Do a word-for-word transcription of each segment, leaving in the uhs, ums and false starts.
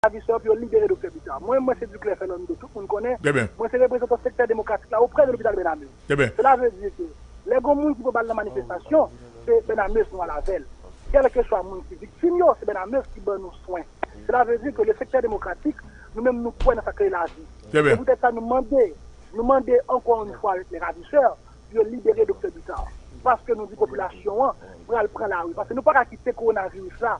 ravisè yo pou yo libere Doktè Bitar. Mwen, mwen se Duclair Fernando, tout moun konnen. Mwen se reprezantan sektè demokratik la oprè de lopital Bènamez. Cela veut dire que lè gon moun ki pran bal nan manifestasyon, se Bènamez nou al avè l. Kèlkeswa moun ki viktim yo, se Bènamez ki ban nou swen. Cela veut dire que le secteur démocratique, nou menm nou kwè nan sa k rele lavi. Se poutèt sa nou mande, nou mande encore une fois avec les ravisseurs, pou yo libere Doktè Bitar. Paske nou di popilasyon an pral pran lari. Paske nou pa ka kite kowonaviris la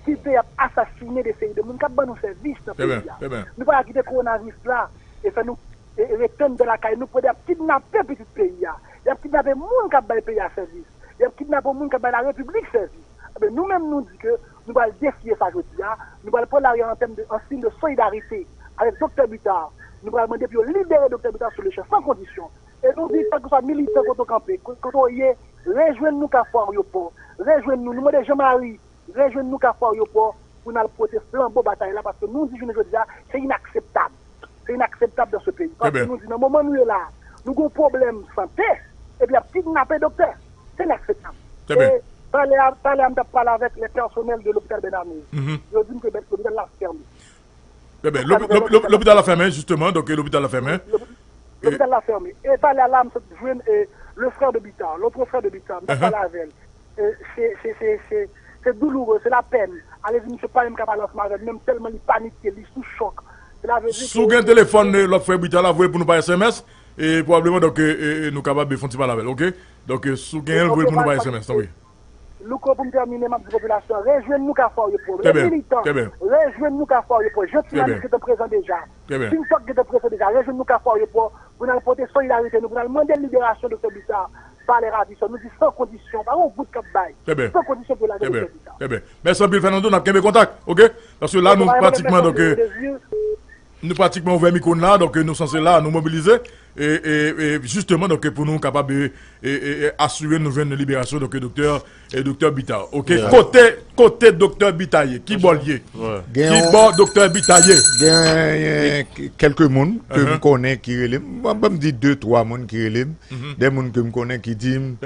kite y ap asasinen de seri de moun k ap ban nou sèvis nan peyi a. Nou pa ka kite kowonaviris la e fè nou e, e retenn de lakay nou pou y ap kidnape pitit peyi a. Y ap kidnape moun k ap bay peyi a sèvis. Y ap kidnape moun k ap bay larepiblik sèvis. Ebyen, nou menm nou di ke nou pral defiye sa jodi a. Nou pral pran lari a an tèm de, an siy de solidarite avèk Doktè Bitar. Nou pral mande pou yo libere Doktè Bitar sou le champ, san kondisyon. E nou di, kèlkeswa militan kote w kanpe, ko- kote w ye, rejwenn nou Kafou Aryopò. Rejwenn nou. Nou mande Jean Marie, rejwenn nou Kafou Aryopò pou n al pote flanbo batay la, paske nou di jounen jodi a, se inakseptab. Se inakseptab dans ce pays. Paske nou di, nan moman nou ye la, nou gon pwoblèm sante, epi y ap kidnape doktè. Se inakseptab. E talè a, talè a, m t ap pale avèk les personnels de l'hôpital Bernard Meyers. Yo di m ke lopital la fèmen. Trè byen. Lopi- lopi- lopi- Lopital la fèmen, jisteman. Donk, lopital la fèmen. Lopi- Lopital la fèmen. E talè a la, m sot jwenn e, le frère de Bitar, l'autre frère de Bitar, m t ap pale avè l. E, se, se, se, se, se douloureux, se lapèn. Alezi, misye pa menm ka pale ansanm avè m, menm tèlman li panike, li sou chòk. Cela veut dire Si w gen telefòn, e, lòt frè Bitar la, voye pou nou pa S M S. E, pwobableman, donk, e, e, e, nou kapab fè yon ti pale avè l, oke? Donk, e, si w gen l, voye pou nou pa S M S, tanpri. Louko, pou m tèmine, m ap di popilasyon an, rejwenn nou Kafou Aryopò. Trè byen, trè byen. Rejwenn nou Kafou Aryopò. Trè byen. Gentil Amiche te prezan deja. Trè byen. Tintok te prezan deja. Rejwenn nou Kafou Aryopò pou n al pote solidarite nou, pou n al mande liberasyon Doktè Bitar pa lè ravisè. Nou di san kondisyon, pa yon goud k ap bay. Trè byen. San kondisyon pou lage Doktè Bitar. Trè byen. Mèsi anpil, Fernando. N ap kenbe kontak, oke? Paske la, nou pratikman, donk, e, nou pratikman ouvè mikwo n la, donk, nou sanse la, nou mobilize, e, e, e, jisteman, donk, pou nou kapab, e, e, e, e, asire nou jwenn liberasyon, donk, doktè, e, doktè Bitar. Oke? Kote, kote doktè Bitar ye? Ki bò l ye? Ki bò doktè Bitar ye? Gen, e, kèlke moun ke m konnen ki rele m. Ban, ban m di de, twa moun ki rele m. De moun ke m konnen ki di m,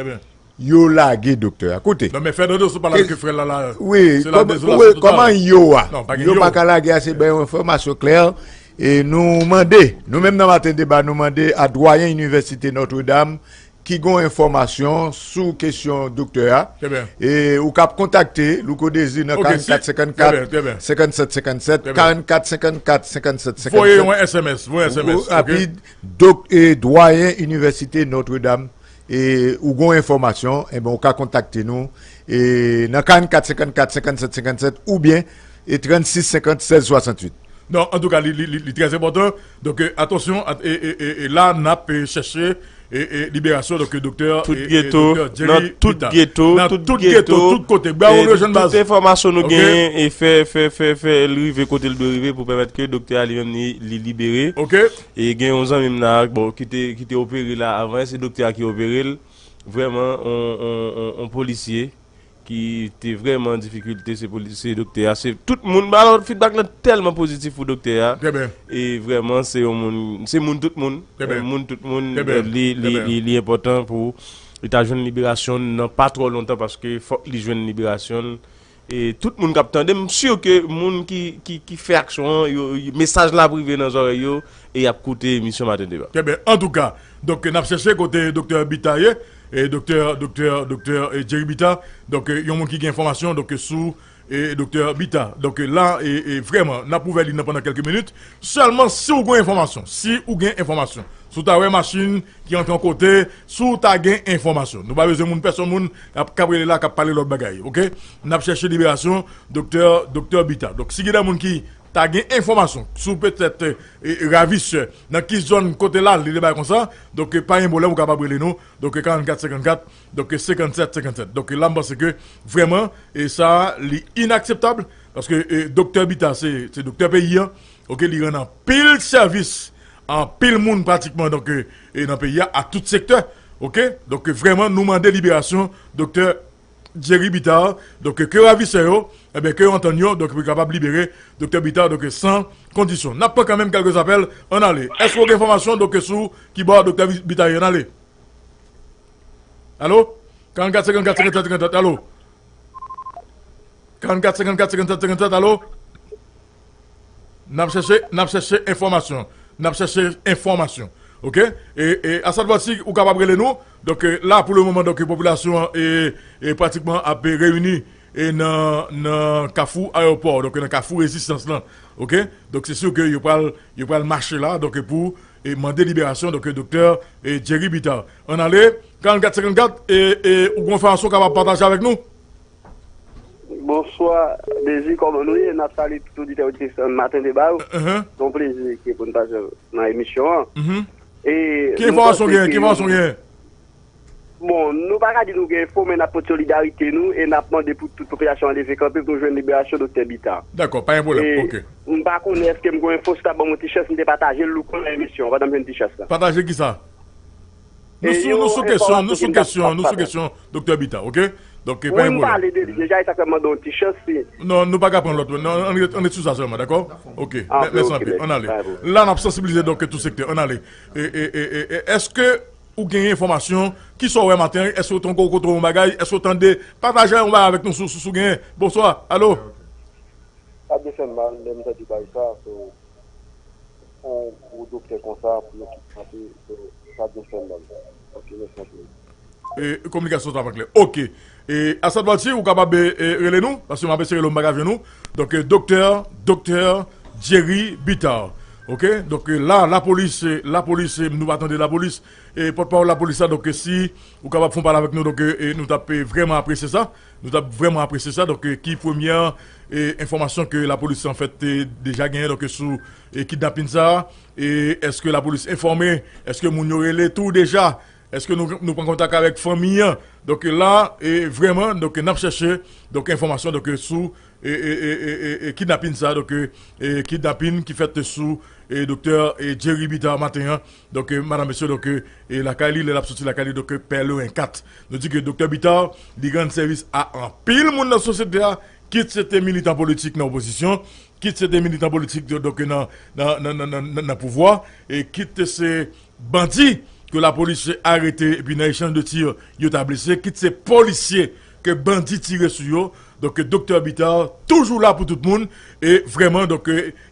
yo lage doktè a. Koute. Non, men Fernando, si w pale avèk frè l la, la, wi, se la dezolasion total. Kòman yo a? Non, pa gen yo. Yo pa ka lage a, se bay yon enfòmasyon klè. E nou mande, nou menm nan Maten Deba, nou mande a dwayen Inivèsite Notre Dame ki gon enfòmasyon sou kesyon doktè a. Trè byen. E ou k ap kontakte Louko Désir nan karannkat senkannkat, senkannkat senkannkat, karannkat senkannkat, senkannkat senkannkat. Voye yon S M S, voye S M S, oke? Rapid, dok-, e, dwayen Inivèsite Notre Dame, e, ou gon enfòmasyon, enben, ou ka kontakte nou, e, nan karannkat senkannkat, senkannsèt senkannsèt oubyen, e, trannsis senkant, sèz swasantuit. Non, antouka, li, li, li, li trè enpòtan. Donk, e, atansyon, at-, e, e, e, e la, n ap, e, chèche, e, e, liberasyon, donk, e, doktè, e, e, doktè Jerry Vita. Nan tout geto, nan tout geto, tout kote. Bravo, e, Lejeune Baz. Tout enfòmasyon nou genyen, e fè, fè, fè, fè l rive kote l dwe rive pou pèmèt ke doktè a li menm li, li libere. Oke. E gen yon zanmi m la, bon, ki te, ki te opere la avan, se doktè a ki opere l. Vrèman, on, on, on, on polisye ki te vrèman an difikilte, se poli-, se doktè a. Se tout moun, alò, feedback lan tèlman pozitif pou doktè a. Trè byen. E vrèman, se yon moun, se moun tout moun. Trè byen. Moun tout moun, li, li, li, li enpòtan pou li ta jwenn liberasyon nan pa twò lontan, paske fòk li jwenn liberasyon l. E tout moun k ap tande, m si ke moun ki, ki, ki fè aksyon an, yo, yo, mesaj la ap rive nan zòrèy yo e y ap koute emisyon Maten Deba. Trè byen. Antouka, donk, n ap chèche kote doktè Bita ye, e doktè, doktè, doktè, e, Jerry Bita, donk, e, yon moun ki gen enfòmasyon, donk, sou, e, doktè Bita. Donk, la, e, e, vrèman, n ap ouvè liy nan pandan kèlke minit. Sèlman si w gen enfòmasyon, si w gen enfòmasyon. Si w ta wè machin ki antre yon kote, si w ta gen enfòmasyon. Nou pa bezwen moun, pèsonn moun k ap, k ap rele la, k ap pale lòt bagay, oke? N ap chèche liberasyon doktè, doktè Bita. Donk, si gen de moun ki ta gen enfòmasyon sou petèt, e, e, ravisè, nan ki zòn kote l al, li te bay konsa, donk, e, pa gen pwoblèm, ou kapab rele nou, donk, e, karannkat senkannkat, donk, e, senkannsèt senkannsèt. Donk, e, la, m panse ke vrèman, e, sa, li inakseptab, paske, e, doktè Bita, se, se doktè peyi an, oke, li rann anpil sèvis a anpil moun pratikman, donk, e, e nan peyi a, a tout sektè, oke? Donk, e, vrèman, nou mande liberasyon doktè Jerry Bita, donk, e, ke ravisè yo, ebyen, ke yo antann yo, donk, pou yo kapab libere doktè Bita, donk, e, san kondisyon. N ap pran kanmenm kèlke apèl, ann ale. Èske w gen enfòmasyon, donk, e, sou ki bò doktè Bi-, Bita ye? Ann ale. Alo? Karannkat senkannkat senkannsèt senkannsèt, alo? Karannkat senkannkat senkannsèt senkannsèt, alo? N ap chèche, n ap chèche enfòmasyon. N ap chèche enfòmasyon. Oke? E, e Asad Valsi, ou kapab rele nou. Donk, e, la, pou le moman, donk, popilasyon an, e, e pratikman ap reyini, e nan, nan kafou ayewopò, donk, nan kafou Rezistans lan. Oke? Donk, se si ke yo pral, yo pral mache la, donk, pou, e, mande liberasyon, donk, doktè, e, Jerry Bitar. Ann ale, karannkat senkannkat, e, e, ou gon enfòmasyon w kapab pataje avèk nou? Bonswa, Dezi, kòman nou ye? N ap salye tout oditè, oditris Maten Deba yo. Se yon plezi ke pou n pase nan emisyon an. E Ki enfòmasyon w genyen? Ki enfòmasyon w genyen? Bon, nou pa ka di nou gen enfo, men n ap pote solidarite nou e n ap mande pou tout popilasyon an leve kanpe pou nou jwenn liberasyon Doktè Bita. Dakò, pa gen pwoblèm. Oke. M pa konnen èske m gen enfo, si w ta ban m yon ti chans, m te pataje l, ou konnen emisyon an, pandan m jwenn ti chans la. Pataje ki sa? Nou sou, nou sou kesyon, nou sou kesyon, nou sou kesyon, Doktè Bita, oke? Donk, pa gen pwoblèm. Wi, m pale de li deja, e sa fè m mande yon ti chans, si. Non, nou pa ka pran lòt, non, ann ret, ann ret sou sa sèlman, dakò? Oke, mèsi anpil, ann ale. La, n ap sansibilize, donk, tout sektè, ann ale. E, e, e, e, e, èske ou gen enfòmasyon, kisa w wè maten an, èske w tankou w kontwole yon bagay, èske w tande, pataje yon bagay avèk nou sou, sou, sou genyen. Bonswa, alo? Sa byen fè m mal, lè m tande bagay sa, so, yon gwo doktè konsa, pou yo kidnape, so, sa byen fè m mal. Ok, mèsi anpil. E, kominikasyon sa pa klè. Ok. E, Asad Valsi, ou kapab, e, e, rele nou, paske m ap eseye rele w, m pa ka jwenn ou. Donk, e, doktè, doktè Jerry Bitar. Ok? Donk, e, la, lapolis, e, lapolis, e, nou pa tande lapolis. E, pòtpawòl lapolis la, donk, e, si ou kapab fè yon pale avèk nou, donk, e, e, nou t ap, e, vrèman apresye sa. Nou t ap vrèman apresye sa. Donk, e, ki premyè, e, enfòmasyon ke lapolis, anfèt, te deja genyen, donk, e, sou, e, kidnapin sa a? E èske lapolis enfòme? Èske moun yo rele tou deja? Èske nou, nou pran kontak avèk fanmi an? Donk la, e, vrèman, donk, n ap chèche, donk, enfòmasyon, donk, sou, e, e, kidnapin sa, donk, e, kidnapin ki fèt sou, e, doktè, e, Jerry Bitar maten an. Donk, e, madan mesye, donk, e, lakay li, lè l ap soti lakay li, donk, e, Pèlerin kat. Nou di ke doktè Bitar, li rann sèvis a anpil moun nan sosyete a, kit se te militan politik nan opozisyon, kit se te militan politik, donk, nan, nan, nan, nan, nan, nan pouvwa, e kit se bandi ke lapolis arete, epi nan echanj de tir, yo ta blese, kit se polisye ke bandi tire sou yo. Donk, doktè Bitar toujou la pou tout moun, e vrèman, donk,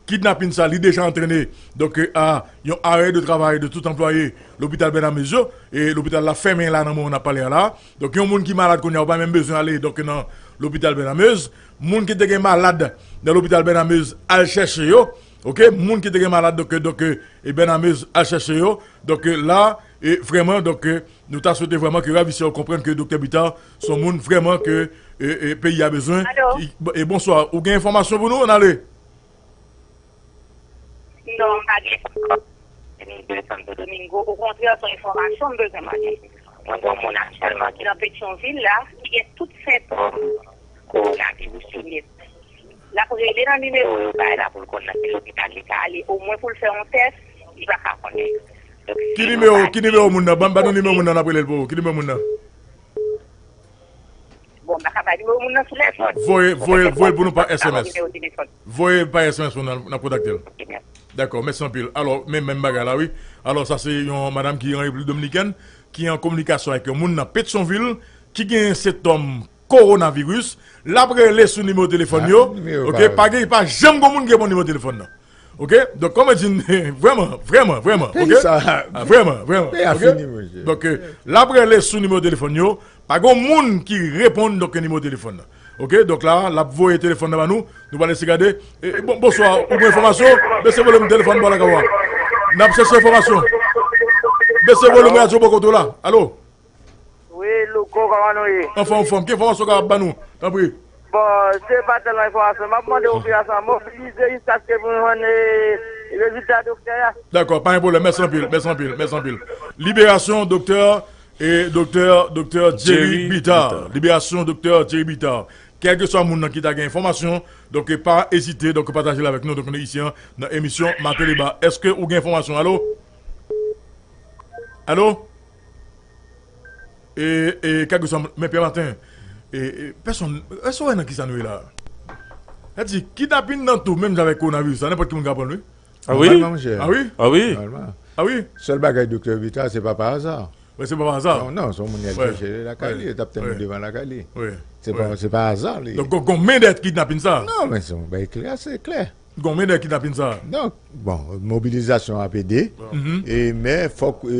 kidnapin sa, li deja antrene, donk, a yon arè de travay de tout anplwaye lopital Bènamez yo, e lopital la fèmen la nan moman n ap pale a la. Donk, yon moun ki malad kounye a, ou pa menm bezwen ale, donk, nan lopital Bènamez. Moun ki te gen malad nan lopital Bènamez, al chèche yo. Ok, moun ki te gen malad, donk, donk, e Bènamez al chèche yo. Donk, la, e vrèman, donk, nou ta swete vrèman ke ravisè yo konprann ke doktè Bitar se yon moun vrèman ke, e, e, peyi a bezwen. Alo? E bonswa, ou gen enfòmasyon pou nou? Ann ale. Non, m pa gen. Vini de Santo Domingo. Okontrè, se yon enfòmasyon m bezwen mande. Mwen gen yon moun aktyèlman ki nan Petyonvil la, ki gen tout sentòm kowonaviris yo. L ap rele nan nimewo yo bay la pou l konn nan ki lopital li ka ale, omwen pou l fè yon tès, li pa ka konnen. Donk, Ki si nou nimewo, pa ki nimewo moun nan? Ban, ban nou nimewo moun nan, n ap rele l pou ou. Ki nimewo moun nan? Bon, m pa ka bay nimewo moun nan sou lèfòn. Voye, voye, voye l pou nou pa S M S. Voye l pa S M S pou nou, n ap kontakte l. Dakò, mèsi anpil. Alò, men, menm bagay la, wi. Alò, sa se yon madanm ki an Repiblik Dominikèn, ki an kominikasyon avèk yon moun nan Petyonvil, ki gen sentòm kowonaviris. L ap rele sou nimewo telefòn yo. Ok, pa gen, pa janm gon moun ki reponn nimewo telefòn nan. Ok? Donk, kòman di, vrèman, vrèman, vrèman, ok? Peyi sa. Ah, vrèman, vrèman, peyi a fini, mesye. Donk, l ap rele sou nimewo telefòn yo, pa gen moun ki reponn, donk, nimewo telefòn nan. Ok? Donk, la, l ap voye telefòn nan ba nou, nou pral eseye gade. E, e, bon, bonswa, ou gen enfòmasyon? Bese volim telefòn ba w la, kawa. N ap chèche enfòmasyon. Bese volim radyo bò kote w la. Alo? Wi, Louko, kòman nou ye? Anfòm, anfòm. Ki enfòmasyon w kapab ban nou? Tanpri. Bon, se pa tèlman enfòmasyon. M ap mande popilasyon an mobilize jiskaske pou nou jwenn, e, rezilta doktè a. Dakò, pa gen pwoblèm. Mèsi anpil, mèsi anpil, mèsi anpil. Liberasyon doktè, e, doktè, doktè Jerry Bitar. Liberasyon doktè Jerry Bitar. Kèlkeswa moun nan ki ta gen enfòmasyon, donk, e, pa ezite, donk, pataje l avèk nou. Donk, nou isi an, nan emisyon Maten Deba. Èske ou gen enfòmasyon? Alo? Alo? E, e, kèlkeswa, men Pè Maten, e, e, pèsonn, èske w wè nan kisa nou ye la? Sa di, kidnapin nan tou, menm jan avèk kowonaviris la, nenpòt ki moun ka pran l, wi. Ah wi? Nòmalman, monchè. Ah wi? Ah wi? Nòmalman. Ah wi? Sèl bagay, doktè Vita, se pa pa aza. Wi, se pa pa aza. Non, non, se yon moun y al chèche lakay li, y t ap tann li devan lakay li. Wi. Se pa, se pa aza, li. Donk, gon, gon men dèyè kidnapin sa? Non, men se yon bagay klè, se klè. Gon men dèyè kidnapin sa a. Donk, bon, mobilizasyon ap ede. E, men fòk, e,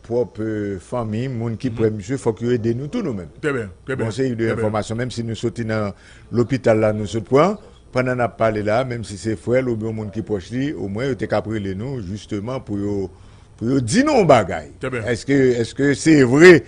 pwòp, e, fanmi, moun ki prè misye, fòk yo ede nou tou nou menm. Trè byen, trè byen. Gon seri de enfòmasyon, menm si nou soti nan lopital la, nou sot pran, pandan n ap pale la, menm si se frè l oubyen yon moun ki pwòch li, omwen yo te kab rele nou, jisteman, pou yo, pou yo di nou yon bagay. Trè byen. Èske, èske se vre,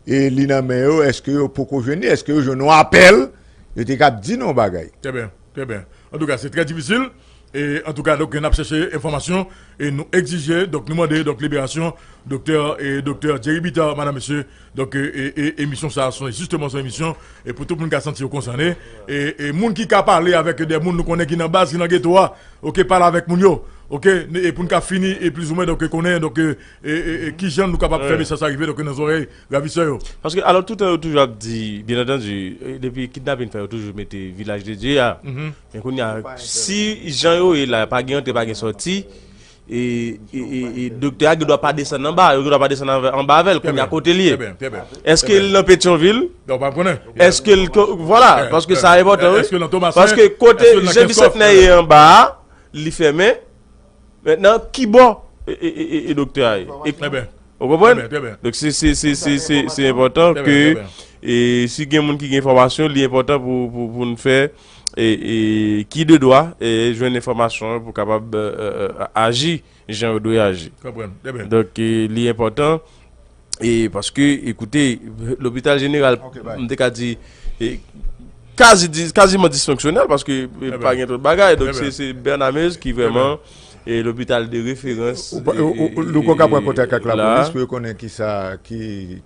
e li nan men yo, èske yo poko jwenn li, èske yo jwenn yon apèl, yo te kab di nou yon bagay. Trè byen, trè byen. Antouka, se trè difisil. E, antouka, donk, n ap chèche enfòmasyon e nou egzije, donk, nou mande, donk, liberasyon doktè, e, doktè Jerry Bitar, madam, mesye. Donk, e, e, e, emisyon sa a, se jisteman se yon emisyon e pou tout moun ka santi yo konsène. E, e moun ki ka pale avèk de moun nou konnen ki nan baz, ki nan geto a, oke, pale avèk moun yo, oke, e pou n ka fini, e plizoumwen, donk, konnen, donk, e, e, e, e kijan nou kapab fè mesaj sa rive, donk, nan zòrèy ravisè yo. Paske, alò, toutan yo toujou ap di, byen antandi, e, depi kidnapin fè, yo toujou mete Vilaj de Dye a. Men kounye a, si jan yo ye la, pa gen antre, pa gen sòti, e, e, e, e doktè a gen dwa pa desann anba, yo gen dwa pa desann anba, anba avè l, kounye a kote l ye. Èske l nan Petyonvil? Èske l, vwala, paske sa enpòtan, wi. Paske kote jan Bisantnè ye anba a, li fèmen. Mentnan, ki bò e, e, e, e, e doktè a ye? E, ou konprann? Donk, se, se, se, se, se, se enpòtan ke, e, si gen moun ki gen enfòmasyon, li enpòtan pou, pou, pou n fè, e, e, ki de dwa, e, jwenn enfòmasyon pou kapab, e, e, e, aji jan yo dwe aji. Donk, e, li enpòtan, e, paske, ekoute, lopital jeneral, m te ka di, e, kazi, di- kaziman disfonksyonèl, paske, e, pa gen twòp bagay. Donk, se, se Bernard Meyers ki vrèman, e, lopital de referans, e, e, e, Louko ka pran kontak ak lapolis pou yo konnen ki sa, ki,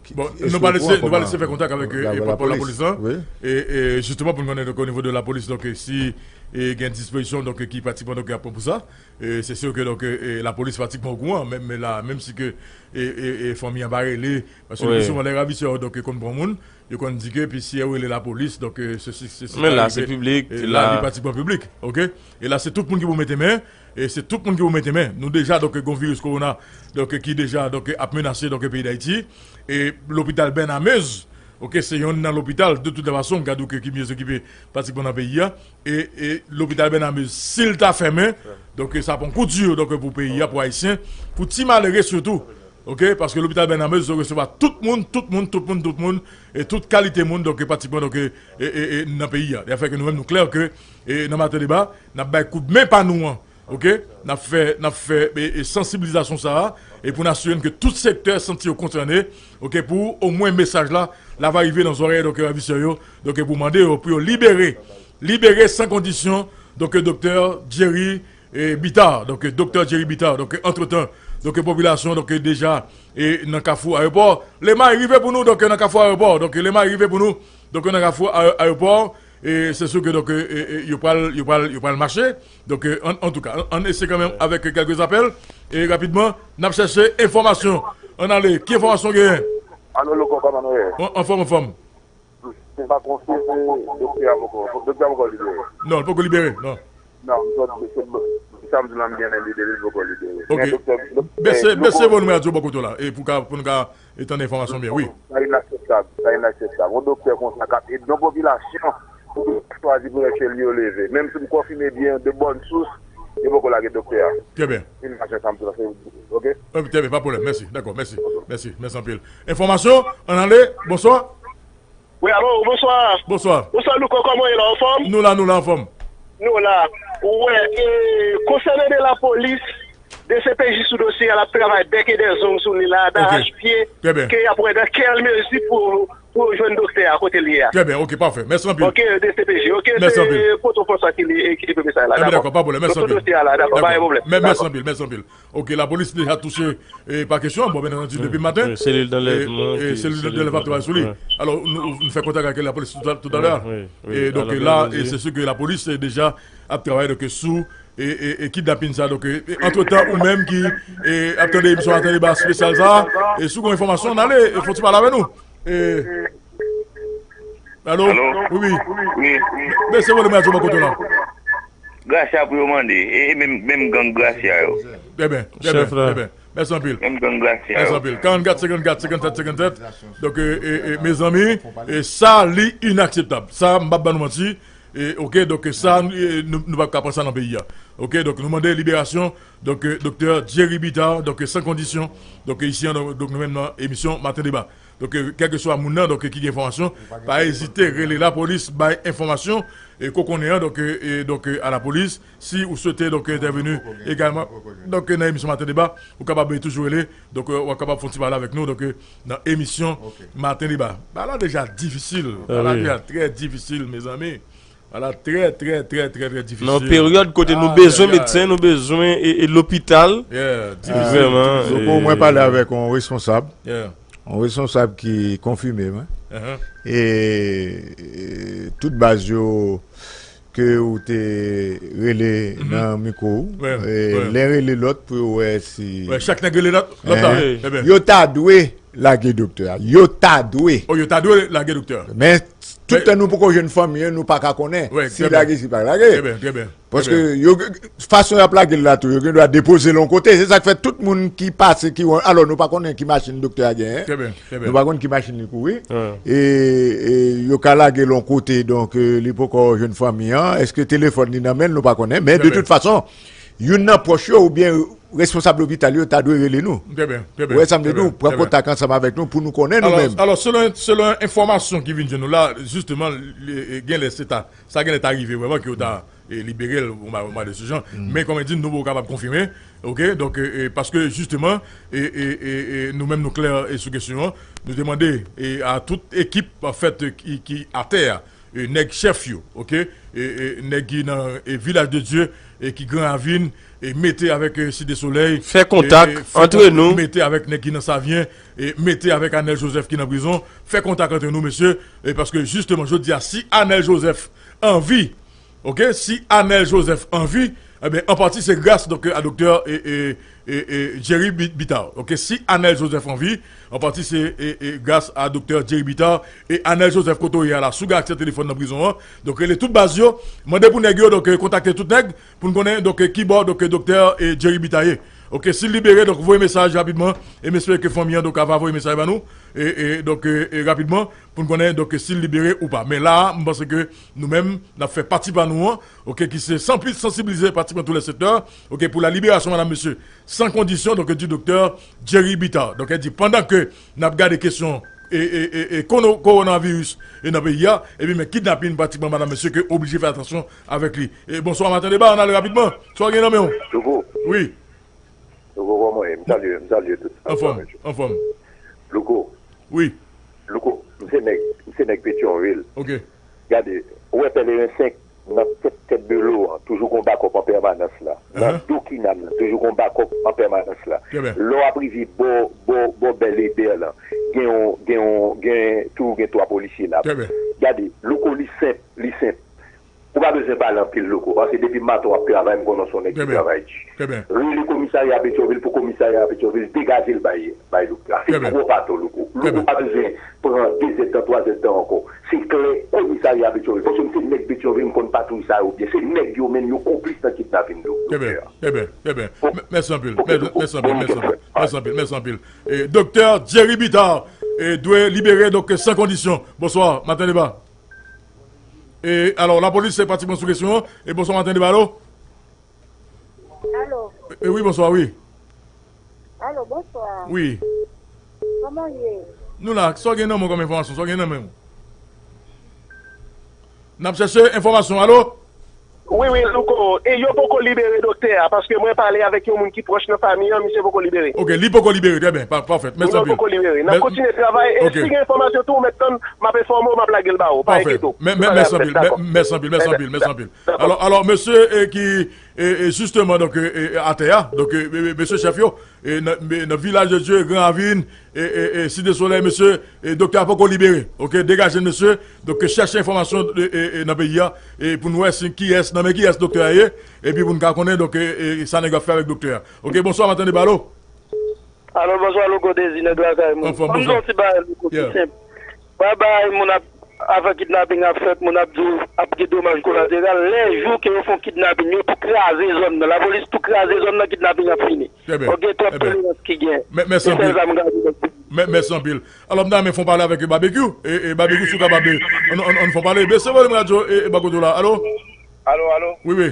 ki, bon, nou pa lese, nou pa lese fè kontak avèk, e, e, pòtpawòl lapolis lan. E, e, jisteman, pou n konnen, donk, o nivo de lapolis, donk, e, si, e, gen dispozisyon, donk, e, ki pratikman, donk, ap pran pou sa. E, se si ke, donk, e, e, lapolis pratikman okouran, men, men la, menm si ke, e, e, e, fanmi an pa rele, paske le pli souvan, lè ravisè yo, donk, e, konn pran moun, yo konn di ke pi si yo rele lapolis, donk, e, se, se, se, men la, se piblik, e, la, li pratikman piblik, oke? E la, se tout moun ki pou mete men, e se tout moun ki pou mete men. Nou deja, donk, gon viris kowona, donk, ki deja, donk, ap menase, donk, peyi Dayiti. E lopital Bernard Meyers, oke, se yonn nan lopital, de tout fason, gade w ke ki mye okipe pratikman nan peyi a. E, e lopital Bernard Meyers, si l ta fèmen, donk, sa pran kou di, donk, pou peyi a, pou Ayisyen, pou ti malere sitou. Oke, paske lopital Bernard Meyers resevwa tout moun, tout moun, tout moun, tout moun, e tout kalite moun, donk, e pratikman, donk, e, e, e, e, nan peyi a. Sa fè ke nou menm, nou klè ke, e, nan Maten Deba, n ap bay koudmen pa nou an, oke? N ap fè, n ap fè, e, e, sansibilizasyon sa a, e pou n asire n ke tout sektè santi yo konsène, oke, pou omwen mesaj la, la va rive nan zòrèy, donk, ravisè yo, donk, pou mande yo, pou yo libere, libere san kondisyon, donk, doktè Jerry, e, Bitar, donk, doktè Jerry Bitar, donk, antretan, donk, popilasyon, donk, deja, e, nan kafou ayewopò. Lemay rive pou nou, donk, nan kafou ayewopò. Donk, Lemay rive pou nou, donk, nan kafou aye- ayewopò. E se si ke, donk, e, e, e, yo pral, yo pral, yo pral mache. Donk, e, an, antouka, ann, ann eseye kanmenm avèk kèlke apèl. E rapidman, n ap chèche enfòmasyon. Ann ale, ki enfòmasyon w genyen? Alo, Louko, kòman nou ye? An, anfòm, anfòm. Se pa konfime, doktè a poko, doktè a poko libere. Non, l poko libere, non. Non, se, se, se sa m di la, m gen libere, li poko libere. Ok. Men doktè, doktè, bese, bese vòlim radyo bò kote w la, e pou ka, pou nou ka, e tande enfòmasyon byen, wi. Sa inakseptab, sa inakseptab. Yon doktè konsa k ap ede yon popilasyon, pou chwazi pou lèche li yo leve. Menm si m konfime byen de bòn sous, yo poko lage doktè a. Trè byen. Fin mache sa m di la, se, ok? Trè byen, pa pwoblèm, mèsi. Dakò, mèsi. Mèsi, mèsi anpil. Enfòmasyon, ann ale, bonswa. Wi, alo, bonswa. Bonswa. Bonswa, Louko, kòman w ye la, anfòm? Nou la, nou la, anfòm. Nou la. Wè, e, konsènan de lapolis, D C P J sou dosye a, l ap travay bèk e dè zong sou li la, darachpye, ke y ap wè nan kèl mezi pou, pou yo jwenn doktè a kote l ye a. Trè byen, ok, pafè. Mèsi anpil. Ok, D C P J, ok, se Pòtoprens la ki li, ki li mesaj la, dakò. Dakò, pa pwoblèm, mèsi anpil. Sou dosye a la, dakò, pa gen pwoblèm. Mèsi anpil, mèsi anpil. Ok, lapolis deja touche, e, pa kesyon an, bon, byen antandi, depi maten. Selil danlèvman, e, selil danlèvman ap travay sou li. Alò, nou, nou fè kontak ak lapolis toutalè. E donk, la, e se si ke lapolis, e, deja ap travay, donk, sou, e, e, e kidnapin sa. Donk, e, e, antretan, ou menm ki, e, ap tande emisyon Maten Deba espesyal sa, e si w gen enfòmasyon, ann ale, e fè yon ti pale avè nou. E, alo? Alo? Wi, wi. Wi. Bese vòlim radyo bò kote w la. Gracia pou yo mande. E, e menm, menm gang Gracia yo. Trè byen, trè byen, trè byen. Mèsi anpil. Menm gang Gracia yo. Mèsi anpil. Karannkat, senkannkat, senkannsèt, senkannsèt. Donk, e, e, e, mezanmi, e sa, li inakseptab. Sa, m p ap ban nou manti. E, oke, donk, sa, e, nou, nou p ap ka pran sa nan peyi a. Oke, donk, nou mande liberasyon, donk, e, Doktè Jerry Bitar, donk, e, san kondisyon, donk, e, isi an, donk, donk, nou menm nan emisyon Maten Deba. Donk, e, kèlkeswa moun nan, donk, e, ki gen enfòmasyon, pa ezite rele lapolis, bay enfòmasyon, e, ke w konnen an, donk, e, e, donk, e, a lapolis, si ou swete, donk, entèveni egalman, donk, e, nan emisyon Maten Deba, ou kapab, e, toujou rele, donk, e, ou kapab fè yon ti pale avèk nou, donk, e, nan emisyon Maten Deba. Bagay la deja difisil. Bagay la deja trè difisil, mezanmi. Bagay la trè, trè, trè, trè, trè difisil. Nan peryòd kote nou bezwen medsen, nou bezwen e, e lopital. Yeah, difisil. Vrèman. Donk, mwen pale avèk yon responsab. Yeah. Yon responsab ki konfime, wi. E, e tout baz yo ke ou te rele nan mikwo ou. E, len rele lòt pou yo wè si... Chak nèg rele lòt, lòt la. Yo ta dwe lage doktè a. Yo ta dwe. Oh, yo ta dwe lage doktè a. Men, tout tan nou poko jwenn fanmi an, nou pa ka konnen si lage, si pa lage. Paske yo, fason y ap lage l la tou, yo gen dwa depoze l yon kote. Se sa k fè tout moun ki pase, ki wè, alò nou pa konnen ki machin doktè a genyen. Nou pa konn ki machin li kouri. E, e yo ka lage l yon kote, donk, e, li poko jwenn fanmi an. Èske telefòn li nan men l, nou pa konnen. Men de tout fason, youn nan pwòch yo oubyen responsab lopital yo ta dwe rele nou. Ou wè sa m vle di w, pran kontak ansanm avèk nou pou nou konnen nou menm. Alò, selon, selon enfòmasyon ki vin jwenn nou la, jisteman, li, e, genlè se ta, sa genlè ta rive vrèman ke yo ta, e, libere l, yon ba-, yon bagay de se jan. Men kòm di, nou poko kapab konfime, oke? Donk, e, e, paske jisteman, e, e, e, e, nou menm nou klè, e, sou kesyon an, nou te mande, e, a tout ekip, an fèt, ki, ki atè a, e, nèg chèf yo, oke? E, e, nèg ki nan, e, Vilaj de Dye, e, ki Gran Ravin, e, mete avèk, e, Site Solèy, fè kontak antre nou, mete avèk nèg ki nan Savyen, e, mete avèk Anèl Jozèf ki nan prizon, fè kontak antre nou, mesye, e, paske jisteman, jodi a, si Anèl Jozèf anvi, oke, si Anèl Jozèf anvi, ebyen, an pati se gras, donk, a doktè, e, e, e, e, Jerry Bi-, Bitar. Oke, si Anèl Jozèf anvi, an pati se, e, e, gras a doktè Jerry Bitar e Anèl Jozèf kote w ye a la, si w gen aksè telefòn nan prizon an. Donk, rele tout baz yo, mande pou nèg yo, donk, e, kontakte tout nèg, pou n konnen, donk, e, kibò, donk, e, doktè, e, Jerry Bitar ye. Oke, si l libere, donk, voye mesaj rapidman, e m espere ke fanmi an, donk, ava voye mesaj ba nou, e, e, donk, e, e, rapidman, pou n konnen, donk, si l libere ou pa. Men la a, m panse ke nou menm, n ap fè pati pa nou an, oke, ki se sanpi-, sansibilize pratiquement tous les secteurs, oke, pour la libération, madame, monsieur, sans condition, donc, du docteur Jerry Bitar. Donk, e di, pandan ke n ap gade kesyon e, e, e, e kono-, kowonaviris e nan peyi a, epi men kidnapin pratikman, madame, mesye, ke oblije fè atansyon avèk li. E bonswa, Maten Deba, ann ale rapidman. Sa w gen nan men w? Louko. Wi. Louko, kòman w ye? M salye, m salye tout. Anfòm, anfòm. Louko. Wi. Louko, m se nèg, m se nèg Petyonvil. Oke. Gade, ou wè Pèleren senk, nan tèt, tèt de lo an, toujou gon bakòp an pèmanans la. Nan do Kinal la, toujou gon bakòp an pèmanans la. Lè w ap rive bò, bò, bò Bèl Edè la, gen yon, gen yon, gen, toujou gen twa polisye la. Gade, Louko, li senp, li senp. Ou pa bezwen pale anpil, Louko, paske depi maten w ap travay, m konnen w se yon nèg ki travay di. Rele komisarya Petyonvil pou komisarya Petyonvil degaje l bay, bay Louko. Se twòp atò, Louko. Louko pa bezwen pran de zèdtan, twa zèdtan ankò. Se klè, komisarya Petyonvil. Paske m se nèg Petyonvil, m konn patwouy sa yo byen. Se nèg yo menm, yo konplis nan kidnapin do-, doktè a. Trè byen, trè byen, trè byen. Mèsi anpil. Mèsi anpil, mèsi anpil, mèsi anpil, mèsi anpil. E, doktè Jerry Bitar, e, dwe libere, donk, san kondisyon. Bonswa, Maten Deba. E, alò, lapolis, se pratikman sou kesyon an. E, bonswa, Maten Deba, alo? Alo? E, wi, bonswa, wi. Alo, bonswa. Wi. Kòman w ye? Nou la, sa w gen nan men w kòm enfòmasyon, sa w gen nan men w? N ap chèche enfòmasyon, alo? Wi, wi, Louko. E yo poko libere doktè a, paske mwen pale avèk yon moun ki pwòch nan fanmi an, misye poko libere. Oke, li poko libere, trè byen, pa-, pafè. Mèsi anpil. Li poko libere. N ap kontinye travay, e si gen enfòmasyon tou, ou mèt tann, m ap enfòme w, m ap lage l ba ou. Pa enkyete w. Mèsi anpil, mèsi anpil, mèsi anpil, mèsi anpil. Alò, alò, mesye, e, ki, e, e, jisteman, donk, e, e, atè a, donk, e, e, mesye chèf yo, e, nan, e, nan Vilaj de Dye, Gran Ravin, e, e, e, Site Solèy, mesye, e, doktè a poko libere. Oke, degaje l, mesye. Donk, chèche enfòmasyon, e, e, e, nan peyi a, e, pou n wè si kiyès, nan men kiyès doktè a ye, epi pou n ka konnen, donk, e, e, sa nèg yo ap fè avèk doktè a. Oke, bonswa, Maten Deba, alo? Alo, bonswa, Louko Dezi, nèg lakay mwen. Anfòm, bonswa. Ban m di yon ti bagay, Louko, ki senp. Bay bay, moun ap, avan kidnaping ap fèt, moun ap di w ap gen domaj kolateral. Lè jou ke yo fè yon kidnaping, yo tou kraze zòn nan. Lapolis tou kraze zòn nan, kidnaping ap fini. Trè byen. Oke, twòp tolerans ki gen. Mèsi anpil. Se sèl sa m ka di. Mè- Mèsi anpil. Alò, m ta renmen fè yon pale avèk Babekyou. E, e Babekyou, si w kapab, e, ann, ann, ann fè yon pale. Bese volim radyo, e, e, bò kote w la. Alo? Alo, alo. Wi, wi.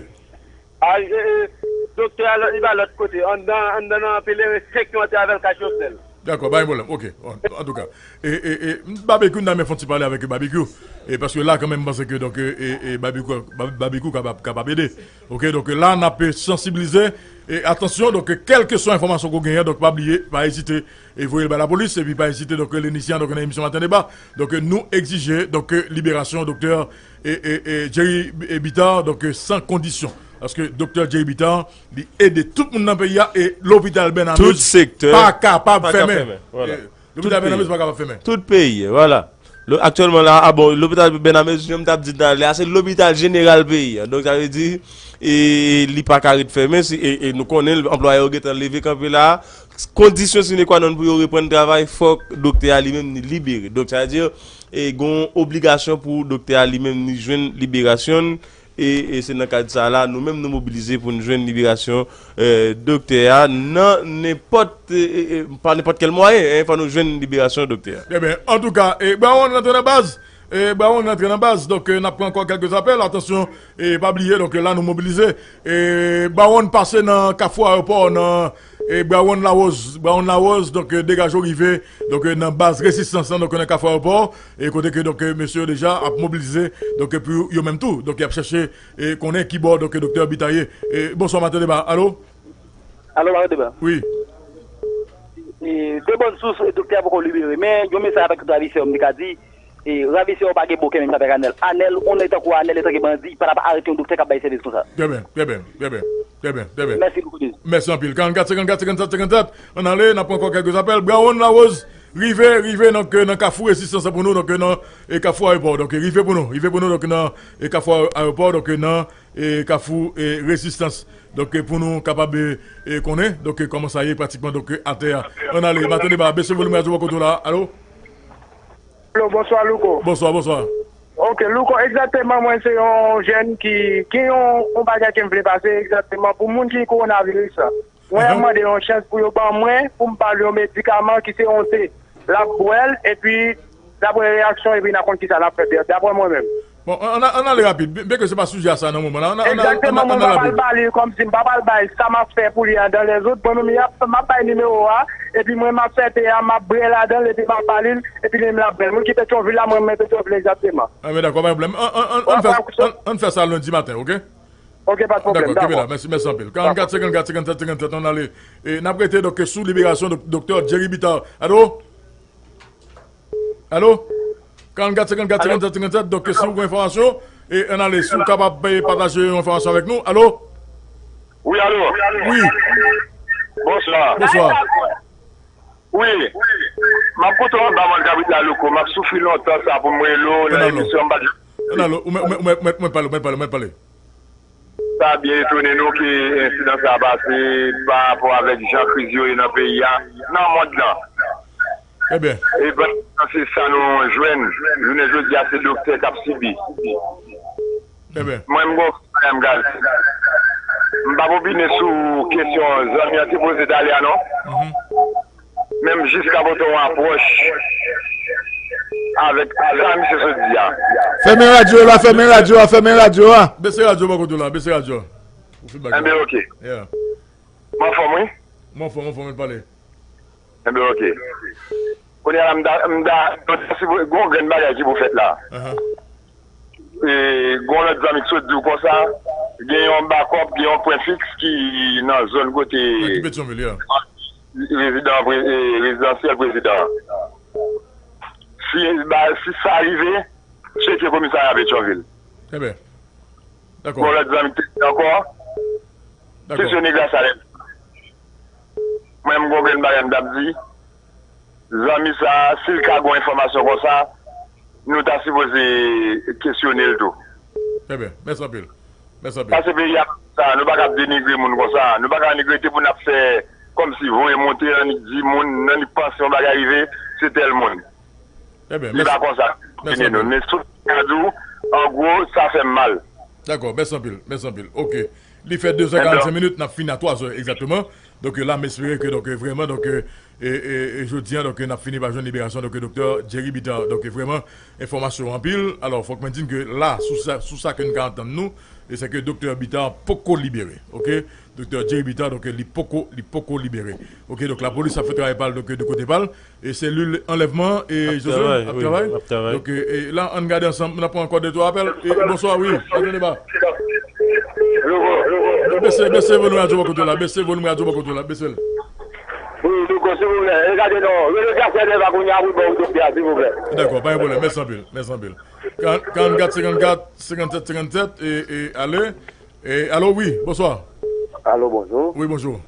A, e, e, doktè a, li pa lòt kote. Anndan, anndan nan pèleren, senk yo antre avè l kay Jovenel. Dakò, pa gen pwoblèm. Oke. An, antouka, e, e, e, Babekyou, m ta renmen fè yon ti pale avèk Babekyou. E paske la, kanmenm, m panse ke, donk, e, e, e Babekyou, Ba- Babekyou kapab, kapab ede. Oke, donk, la, n ap sansibilize. E atansyon, donk, kèlkeswa enfòmasyon ke w genyen, donk, pa bliye, pa ezite, e voye l bay lapolis, epi pa ezite, donk, Lenisyan, donk, nan emisyon Maten Deba. Donk, nou egzije, donk, liberasyon doktè, e, e, e, Jerry, e, Bitar, donk, san kondisyon. Paske doktè Jerry Bitar, li ede tout moun nan peyi a, e lopital Bènamez Tout sektè pa kapab pa ka fèmen. fèmen, vwala. E, lopital Tout Bènamez peyi. pa kapab fèmen. Tout peyi, vwala. Lo- Aktyèlman la, a bon, lopital Bènamez, jan m t ap di talè a, se lopital jeneral peyi a. Donk, sa vle di, e, li pa ka ret fèmen, si, e, e nou konnen, anplwaye yo gentan leve kanpe la. Kondisyon sine qua non pou yo reprann travay, fòk doktè a li menm li libere. Donk, sa vle di, e, gon obligasyon pou doktè a li menm li jwenn liberasyon l. E, e se nan kad sa la, nou menm nou mobilize pou n jwenn liberasyon, e, doktè a nan nenpòt, e, e, e, pa nenpòt kèl mwayen, en, fò nou jwenn liberasyon doktè a. Ebyen, antouka, e, Brawon rantre nan baz. E, Brawon rantre nan baz. Donk, e, n ap pran ankò kèlke apèl. Atansyon, e, pa bliye, donk, e, la nou mobilize. E, Brawon pase nan kafou ayewopò, nan, e, Brawon Lawòz. Brawon Lawòz, donk, e, degaje w rive, donk, e, nan baz rezistans lan, donk, nan kafou ayewopò. E kote ke, donk, e, mesye yo deja ap mobilize, donk, e, pou yo menm tou. Donk, y ap chèche, e, konnen ki bò, donk, e, doktè Bitar ye. E, bonswa, Maten Deba. Alo? Alo, Maten Deba. Wi. E, de bòn sous, e, doktè a poko libere. Men, yon mesaj avèk tout ravisè yo, m te ka di, e, ravisè yo pa gen bon kè menm jan avèk Anèl. Anèl, yon nèg tankou Anèl, etanke bandi, pa t ap arete yon doktè k ap bay sèvis konsa. Trè byen, trè byen, trè byen, trè byen, trè byen. Mèsi, Louko Dezi. Mèsi anpil. Karannkat, senkankat, senkannsèt, senkannsèt. Ann ale, n ap pran ankò kèlke apèl. Brawon Lawòz, rive, rive, donk, nan kafou rezistans lan pou nou, donk, nan, e, kafou ayewopò. Donk, rive pou nou, rive pou nou, donk, nan, e, kafou ayewopò, donk, nan, e, kafou, e, rezistans. Donk, e, pou nou kapab, e, e, konnen, donk, e, kòman sa ye pratikman, donk, e, atè a. Ann ale, Maten Deba, bese volim radyo bò kote w la. Alo? Alo, bonswa, Louko. Bonswa, bonswa. Ok, Louko, egzakteman, mwen se yon jèn ki gen yon, yon bagay ke m vle pase egzakteman pou moun ki kowonaviris la. Mwen ap mande yon chans pou yo ban mwen, pou m ba l yon medikaman ki se yon te. L ap bwè l, epi, dapre reyaksyon, epi n a konn kisa n ap fè, daprè mwen menm. Bon, ann, ann, ann ale rapid, byen, byenke se pa sijè a sa nan moman la. Ann, ann, ann, Egzakteman, ann, mwen ann pa pral rapid. Ba li kòmsi m pa pral bay sa m ap fè pou li a dan lèzòt. Mwen menm, y ap, m ap bay nimewo a, epi mwen m ap fè te a, m ap bwè ladan l, epi m ap ba li l, epi li menm l ap bwè l. Moun ki Petyonvil la, mwen menm Petyonvil egzakteman. Anben, dakò, pa gen pwoblèm. Ann, ann, ann, ann fè, ann, ann fè sa lendi maten, oke? Ok, pa de pwoblèm, dakò, kenbe la, dakò. Mèsi, mèsi anpil. Dakò. Karannkat, senkankat, senkannsèt, senkannsèt, ann ale. E n ap rete, donk, sou liberasyon dok-, doktè Jerry Bitar. Alo? Alo? Karannkat, senkankat, senkannsèt, senkannsèt. Donk, si w gen enfòmasyon, e, ann ale, si w kapab, e, pataje yon enfòmasyon avèk nou. Alo? Wi, alo? Wi. Bonswa. Bonswa. Wi. M ap koute w anba mòn kabrit la, Louko. M ap soufri lontan sa pou m rele w nan emisyon, m pa t Ann ale, ou mèt, ou mèt, ou mèt, ou mèt, ou mèt pale, ou mèt pale, ou mèt pale. Sa byen etone nou ke ensidan sa a pase pa rapò avèk jan kriz yo ye nan peyi a, nan mond lan. Trè byen. E pandan se sa nou jwenn, jounen jodi a se doktè k ap sibi. Trè byen. Mwen, m gon bagay m ka di. M p ap opine sou kesyon zanmi an te poze talè a, non. Mhm. Men m jis ka pote yon apwòch avèk sa misye sot di a. Fèmen radyo la, fèmen radyo a, fèmen radyo a. Bese radyo bò kote w la, bese radyo a. Ou feedback la. Enben, oke. Yeah. M anfòm, wi. M anfòm, m anfòm, ann pale. Enben, oke. Kounye a la, m ta, m ta, m ta sipo-, gon grenn bagay ki pou fèt la. Ahan. E, gon lòt zanmi ki sot di w konsa, gen yon bakòp, gen yon pwen fiks ki nan zòn kote Mwen ki Petyonvil, yeah. rezidan pre-, e, rezidansyèl prezidan an. Si, ba, si sa rive, tcheke komisarya Petyonvil. Trè byen. Dakò. Gon lòt zanmi ki te di ankò, Dakò. Kesyone Grasalè. Mwen, m gon grenn bagay m t ap di. Zanmi sa a, si l ka gon enfòmasyon konsa, nou ta sipoze kesyone l tou. Trè byen. Mèsi anpil. Mèsi anpil. Paske peyi a, sa, nou pa ka ap denigre moun konsa. Nou pa ka annik rete pou n ap fè kòmsi voye monte, annik di moun, annik panse yon bagay rive, se tèl moun. Trè byen. Li pa konsa. Mèsi anpil. Men sou sa di w, an gwo, sa fè m mal. Dakò, mèsi anpil, mèsi anpil. Oke. Li fè de zè karannsenk minit, n ap fini a twa zè egzakteman. Donk, la, m espere ke, donk, vrèman, donk, E, e, e jodi a, donk, n ap fini pa jwenn liberasyon, donk, doktè Jerry Bitar. Donk, vrèman, enfòmasyon anpil. Alò, fòk mwen di n ke la, sou sa, sou sa ke n ka antann nou, e se ke doktè Bitar poko libere. Oke? Doktè Jerry Bitar, donk, li poko, li poko libere. Oke, donk, lapolis ap fè travay pa l, donk, de kote pa l. E selil anlèvman, e Joseph, ap travay. Ap travay. Donk, e, e la, ann gade ansanm, n ap pran ankò de twa apèl. E, bonswa, wi, antann deba. Bese, bese volim radyo bò kote w la, bese volim radyo bò kote w la, bese l. Wi, Louko, silvouplè, e gade non, rele Jafè Nèva kounye a pou l ba w doktè a, silvouplè. Dakò, pa gen pwoblèm, mèsi anpil, mèsi anpil. Karannkat, senkannkat, senkannsèt, senkannsèt, e, e, ale. E, alo, wi, bonswa. Alo, bonjou. Wi, bonjou.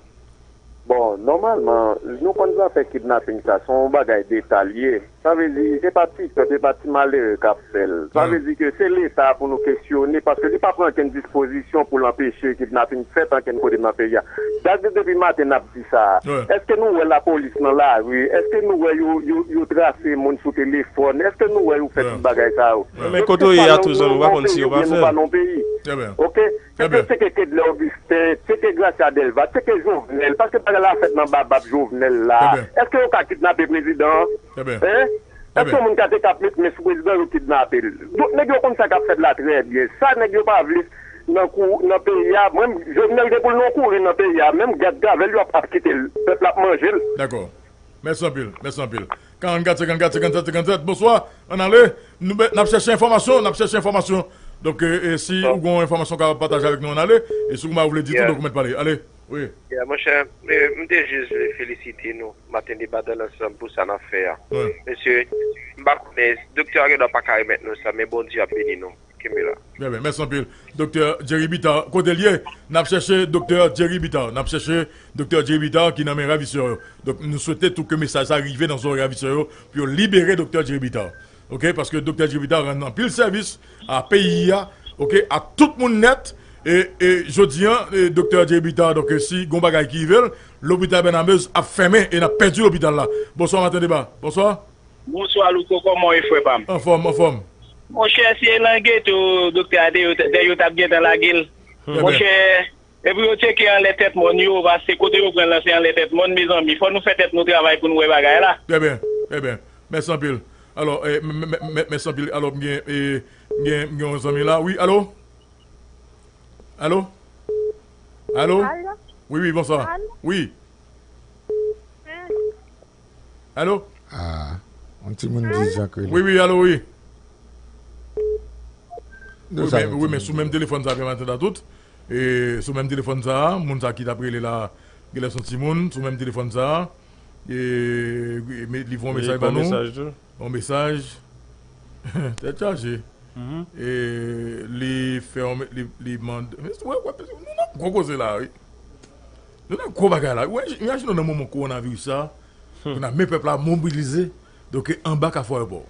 Bon, nòmalman, nou konn zafè kidnaping sa, se yon bagay deta l ye. Sa vle di, se pa ti pèp, se pa ti malere k ap fè l. Sa vle di ke se Leta pou nou kesyone, paske li pa pran okenn dispozisyon pou l anpeche kidnaping fèt ankenn kote nan peyi a. Dat depi maten n ap di sa. Èske nou wè lapolis nan lari? Èske nou wè yo, yo, yo trase moun sou telefòn? Èske nou wè yo fè tout bagay sa yo? Men kote w ye a tou, zanmi, w pa konn si yo pa fè l. Oke? Èske tcheke Kedlè Augustin, tcheke Gracia Delva, tcheke Jovenel, paske bagay la fèt nan babab Jovenel la. Èske yo ka kidnape prezidan an? Hein? Èske yon moun ka te ka met men sou prezidan, yo kidnape l? Donk, nèg yo konn sa k ap fèt la trè byen. Sa nèg yo pa vle nan kou, nan peyi a, menm Jovenel gen pou l nan kouren nan peyi a, menm gad gavèl yo ap, ap kite l, pèp la ap manje l. Dakò. Mèsi anpil, mèsi anpil. Karannkat, senkannkat, senkannsèt, senkannsèt. Bonswa, ann ale. Nou, n ap chèche enfòmasyon, n ap chèche enfòmasyon. Donk, e, e, si ou gen yon enfòmasyon w kapab pataje avèk nou, ann ale. E si w gen bagay ou vle di tou, donk ou mèt pale. Ale, wi. Yeah, monchè, e, m te jis vle felisite nou, Maten Deba dans l'ensemble, pou sa n ap fè a. Mesye, m pa konnen, doktè a gendwa pa ka remèt nou sa, men Bondye ap beni nou. Kenbe la. Trè byen, mèsi anpil. Doktè Jerry Bitar, kote l ye? N ap chèche doktè Jerry Bitar. N ap chèche doktè Jerry Bitar ki nan men ravisè yo. Donk, nou swete tou ke mesaj sa rive nan zòrèy ravisè yo pou yo libere doktè Jerry Bitar. Oke? Paske doktè Jerry Bitar rann anpil sèvis a peyi a, oke, a tout moun nèt. E, e jodi a, e, doktè Jerry Bitar, donk, si gon bagay ki rive l, lopital Bènamez ap fèmen e n ap pèdi lopital la. Bonswa, Maten Deba. Bonswa. Bonswa, Louko, kòman w ye, frè pa m? Anfòm, anfòm. Monchè, si e nan geto doktè a te, yo, te, yo t ap gentan lage l. Monchè, epi yo tcheke anlè tèt mòn yo, paske kote yo pran l lan, se anlè tèt mòn, mezanmi. Fò nou fè tèt nou travay pou nou wè bagay la. Trè byen, trè byen. Mèsi anpil. Alò, e, m, m, m, m, mèsi anpil. Alò, m gen, e, m gen, m gen yon zanmi la. Wi, alo? Alo? Alo? Alo? Wi, wi, bonswa. Alo? Wi. Alo? Ah, yon timoun di Jacques. Wi, wi, alo, wi. Wi, men, wi, men sou menm telefòn sa, fè maten ta tout. E sou menm telefòn sa, moun sa ki t ap rele la, genlè se yon timoun, sou menm telefòn sa. E, e, li voye yon mesaj ba nou. Yon mesaj. Tèt chaje. E li fè yon, li, li mande, wè, wè, nou nan gwo koze la, wi. Nou nan gwo bagay la. Wè, imajine w nan moman kowonaviris sa, kounye a men pèp la mobilize, donk anba Kafou Ayewopò.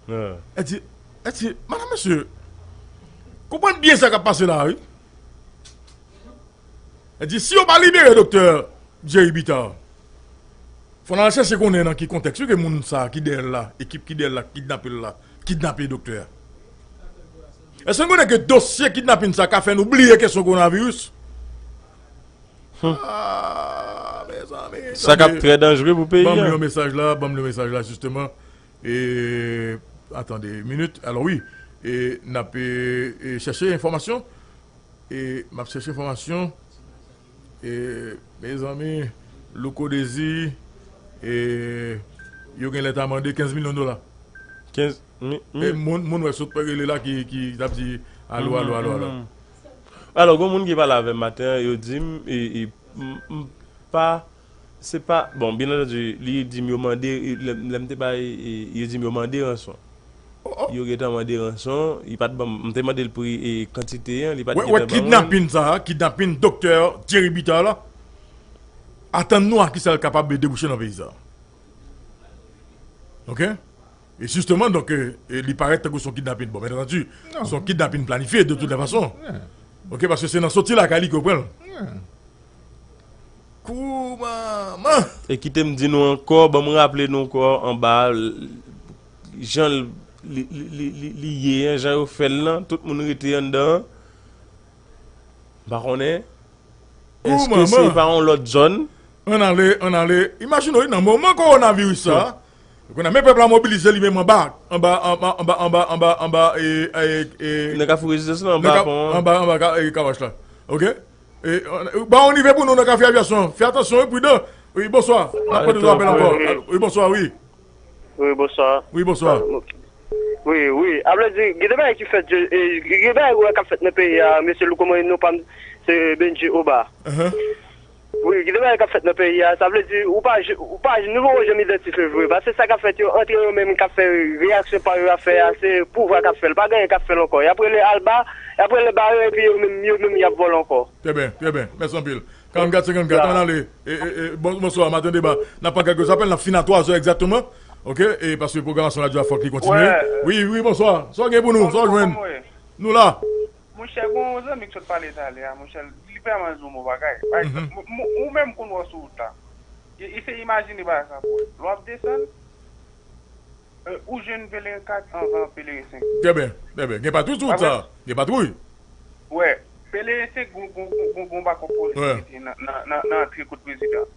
E di, e di, madanm, mesye, konprann byen sa k ap pase la, wi. E di, si yo pa libere doktè Jerry Bitar, fò n al chèche konnen nan ki kontèks wi ke moun sa ki dèyè l la, ekip ki dèyè l la, kidnape l la, kidnape doktè a. Èske n konnen ke dosye kidnapin sa ka fè nou bliye kesyon kowonaviris? Ah, mezanmi, sa k ap trè danjere pou peyi a. Ban m li yon mesaj la, ban m li yon mesaj la, jisteman. E, atande yon minit. Alò, wi, e, n ap, e, e, chèche enfòmasyon. E, m ap chèche enfòmasyon. E, mezanmi, Louko Dezi, e, yo genlè ta mande kenz milyon dola. Kenz mi-, mi- E, moun, moun wè sot rele la ki, ki t ap di, alo, alo, alo, alo. Alò, gon moun ki pale avè m maten an, yo di m, e, e, m, m pa, se pa, bon, byen antandi, li di m yo mande, e, lè, lè m te bay, e, yo di m yo mande ranson. Yo gentan mande ranson, li pa t ban m, m te mande l pri, e, kantite an, li pa t gentan ban mwen. Wè, wè, kidnapin sa, kidnapin doktè Jerry Bitar la, atann nou a kisa l kapab debouche nan peyi sa. Oke? E jisteman, donk, e, e, li parèt tankou se yon kidnapin. Bon, byen antandi, se yon kidnapin planifye, de tout lè fason. Oke, paske se nan soti lakay li ke yo pran l. Kou manman! E kite m di nou ankò, ban m raple nou ankò, anba, l-, jan l-, li, li, li, li, li ye an, jan yo fè l lan, tout moun rete anndan an. M pa konnen. Èske se pa yon lòt zòn? Ann ale, ann ale. Imajine w, nan moman kowonaviris sa, kounye a, men pèp la mobilize li menm anba, anba, anba, anba, anba, anba, anba, e, e, e, Nan Kafou Rezistans lan, nan anba ka-, pon an. Anba, anba ka-, e, Kavach la. Oke? E, ba yon rive pou nou nan Kafou Avyasyon. Fè atansyon, wi, pridan. Wi, bonswa. N ap pran de apèl ankò. Wi, bonswa, wi. Wi, bonswa. Wi, bonswa. Wi, wi. A vle di, gen de bagay ki fèt, e, gen de bagay wè k ap fèt nan peyi a, mesye Louko, mwen, non pa m, se Benji Oba. Wi, gen de bagay k ap fèt nan peyi a, sa vle di, ou pa, j- ou pa, nou poko janm idantifye l vre. Paske sa k ap fèt yo, antre yo menm k ap fè reyaksyon pa yo ap fè a, se pouvwa k ap fè l. Pa gen anyen k ap fè l ankò. Y ap rele Alba, y ap rele Baron, epi yo menm, yo menm y ap vòlè ankò. Trè byen, trè byen. Mèsi anpil. Karannkat senkannkat, ann ale. E, e, e, bon, bonswa, Maten Deba. N ap pran kèk apèl, n ap fin a twa zè egzakteman. Oke? E paske pwogramasyon radyo a fòk li kontinye. Wi, wi, bonswa. Sa w gen pou nou? Sa w jwenn? Nou la. Monchè, gon yon zanmi k sot pale talè a, monchè, li vrèman di yon bon bagay. Pa egzanp, ou menm konn wè sou wout la. E, eseye imajine bagay sa pou wè. Lè w ap desann, e, ou jwenn Pelerin kat anvan Pelerin senk. Trè byen, trè byen. Gen patwouy sou wout sa. Gen patwouy. Wè, Pelerin senk gon, gon, gon, gon, gon bakòp polis ki te nan, nan, nan, nan antre kot prezidan.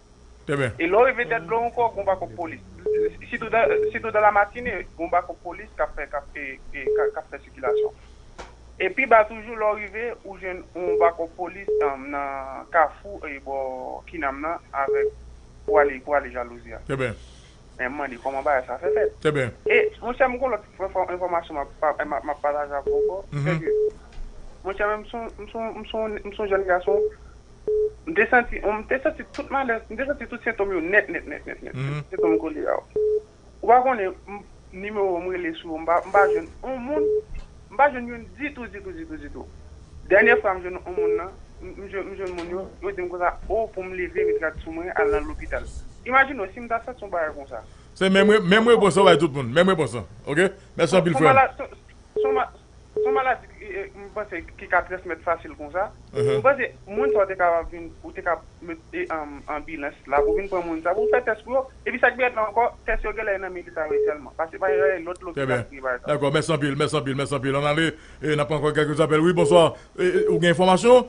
Trè byen. E lè w rive Tèt Blan ankò, gon bakòp polis. Sitou dan, sitou dan Lamatine, gon bakòp polis k ap fè, k ap, e, e, k ap, k ap fè sikilasyon. E pi ba toujou, lè w rive, ou jwenn yon bakòp polis, um, nan Kafou, e, bò Kinam nan, avèk, pou ale, pou ale Jalouzi a. Trè byen. Men m mande kòman bagay sa fè fèt. Trè byen. E, monchè, m gon lòt enfò- enfòmasyon m ap pa- m ap- m ap pataje avè w ankò. Se ke, monchè, men m se yon- m se yon- m se yon- m se yon jèn gason. M te santi, m te santi tout malèz, m te santi tout sentòm yo nèt, nèt, nèt, nèt, nèt. Sentòm kolera yo. Ou pa konnen, m- nimewo m rele sou yo, m pa- m pa jwenn yon moun, m pa jwenn youn ditou, ditou, ditou, ditou. Dènye fwa m jwenn yon moun nan, m- m jwenn m jwenn moun yo, yo di m konsa, o, pou m leve, met rad sou mwen, al nan lopital. Imajine w, si m ta santi yon bagay konsa. Se menm re- menm repons an bay tout moun. Menm repons an. Oke? Mèsi anpil, frè m. Se yon maladi, e, e, m panse, ki ka transmèt fasil konsa. M panse, moun sa yo te kapab vin, ou te ka met, e, an- anbilans la pou vin pran moun sa, pou fè tès pou yo. Epi sa k pi rèd la ankò, tès yo genlè nan militari sèlman. Paske pa gen lòt lopital ki bay sa. Dakò, mèsi anpil, mèsi anpil, mèsi anpil. Ann ale, e, n ap pran ankò kèk apèl. Wi, bonswa. E, e, ou gen enfòmasyon?